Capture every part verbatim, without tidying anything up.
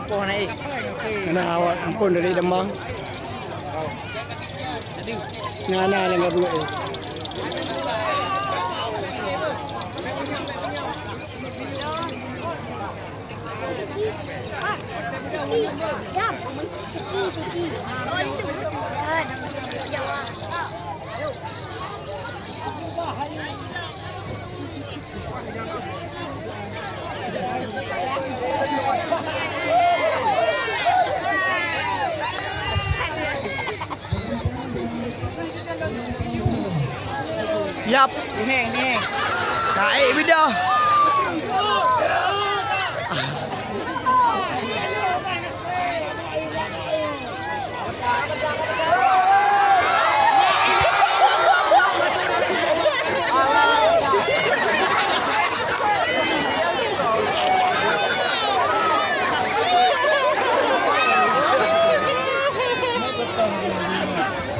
Poh naik. Nah, awak ampun dari Dembang. Nah, nah, yang gabung. Yap. Niheng, niheng. Taek bidah.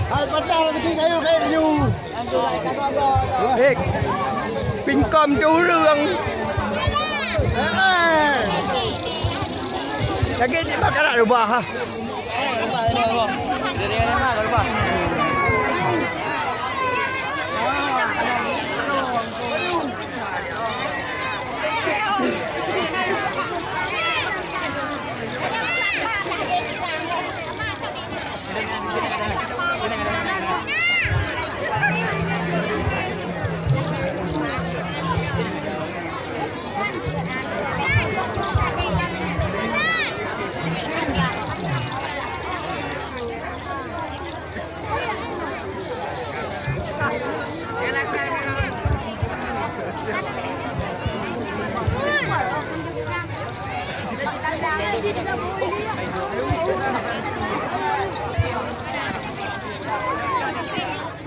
Hai patah rezeki kayu, kayu. Eh, pingkom tu ureueng. Lagi cik bakarat rubah ha.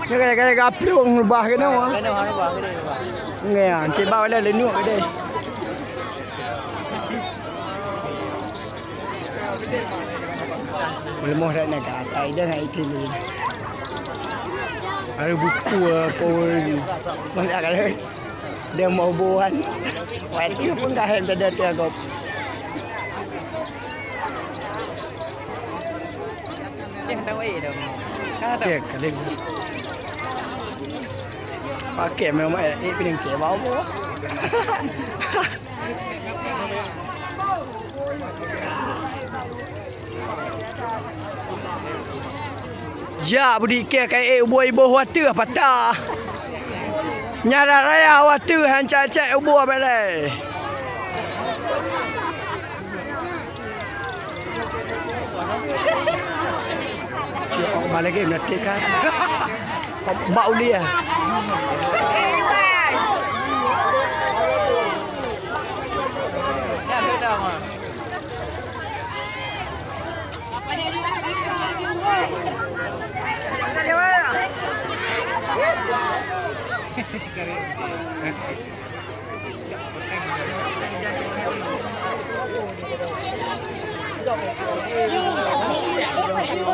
Nyoe gaya-gaya gaplueng rubah keunoe. Keunoe rubah, keunoe rubah. Ngieng, cit bak lé leunuk deh. Meuleumoh that nyan ka, ai dah nak itu dulu. Ada buku apa ni? Mana ada? Dia mau buat. Waktu pun dah ada dia tiagop. Cek kali. Pakai memang eh, eh, pening ke bau. Ya, budi ke kai eh, uboi boh wateuh patah. Nyarat raya wateuh han cak-cak uboi belai. Cik, oh, balik lagi, nanti kan. Bak uli ya.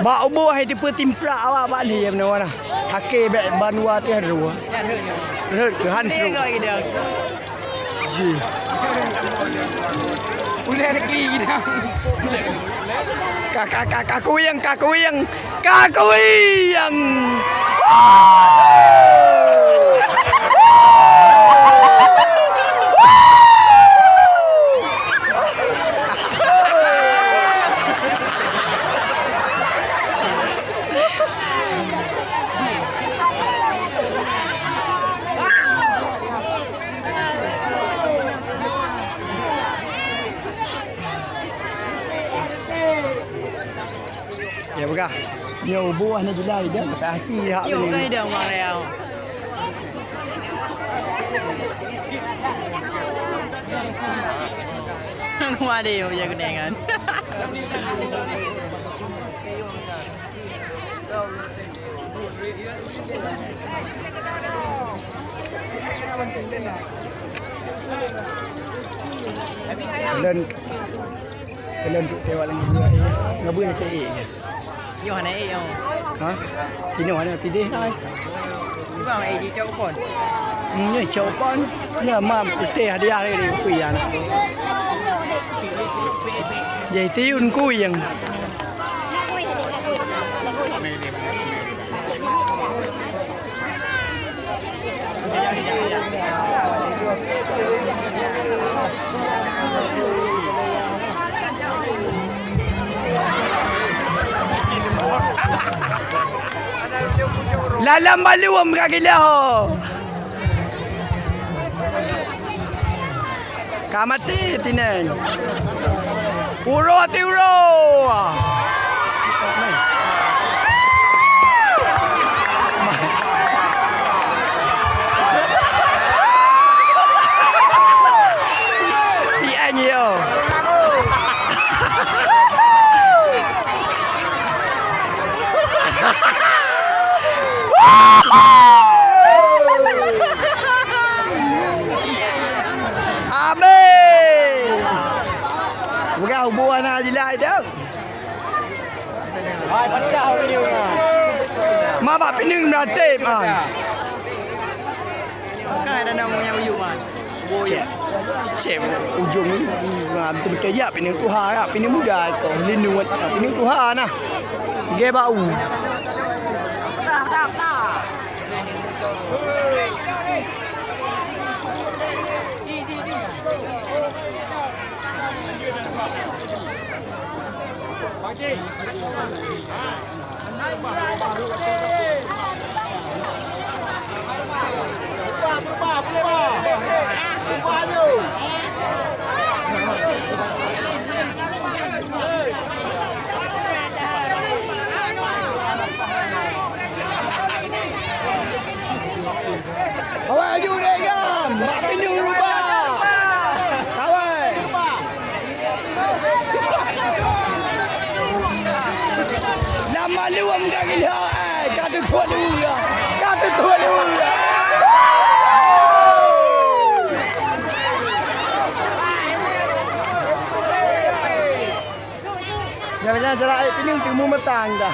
Bak uboh hai tipe timprak awak bak lé meunoe nah. Hake bèk banua teuh dua. Rhot keu han trok. Ji. Ulèe lagi gidang. Ka, ka, ka, ka kuyang, ka kuyang. Ka kuyang. Ya, peugah. Nyoe uboh hana jilai dah, tapi aci hak. Yo, ni. Kai dah, Bang Riau. Aku ada yang punya kenangan. Keulen, keulen tu tewak lagi dua, eh. Ngebui macam eh. Nyoh hana eh, nyoh. Ha? Inoe hana pideh lah. Bang, eh, di cok pon. Hmm, ni cok pon. Ni mam, putih hadiah lagi di kupian. Jadi tiun kuieng. Lalam baluem ka gila ho. Ka maté tineng. Uroe ti uroe. Ti aeng yo. Amin. Peugah ubu hana jilai dah. Ma bak pineung meuratéb, ah. Bukan ada nama yang uyuh, man. Cek. Cek ujong ni. Ha, beutôi-beutôi jak pineung tuha, jak pineung muda ko. Lindung, ha, pineung tuha nah. Gé bak u. Awai aju deh gam, bak pineung rubah. Awai. Lam maluem ka gila, eh, ka teutuan ureueng, ka teutuan ureueng. Jangan-jangan salah air pineung teumu metang dah.